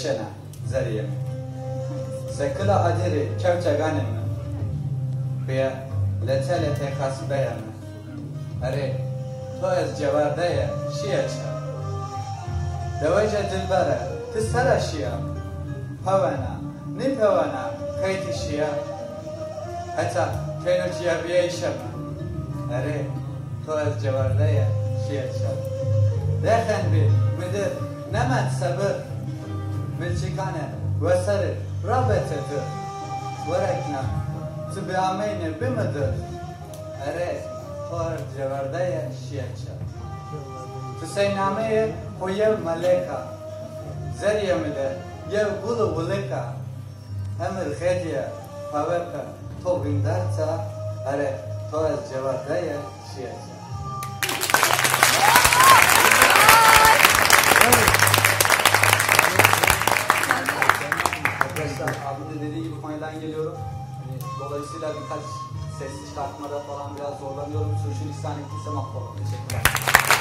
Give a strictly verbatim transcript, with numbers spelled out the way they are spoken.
Şena, zerrîyê mi. Sekila adirî kewte ganê mi. Xuye lete lete xas beye mi. Erê, to ez cewerdeye şîye çi? Deweje dilbere, ti sera şîya? Pewena, nîpewena, qey ti şîya? Heta keyno çîyabîyayîşe mi. Erê, to ez cewerdeye şîye çi? Dexen bî, mi dir, nemend sebir. Milçikane weserê rabete dir. Werekna, ti biameyne bî mi dir. Erê, to ez cewerdeye şîye çi? Ti sey nameyê xo yew melek a. Zerrîyê mi de yew gul û wilek a. Emir xedîye, pawe ke to vînderte, erê, to ez cewerdeye şîye çi? Arkadaşlar, abim de dediği gibi Konya'dan geliyorum. Hani dolayısıyla birkaç ses çıkartmada falan biraz zorlanıyorum. Sürçülisan ettiysem affola. Teşekkürler.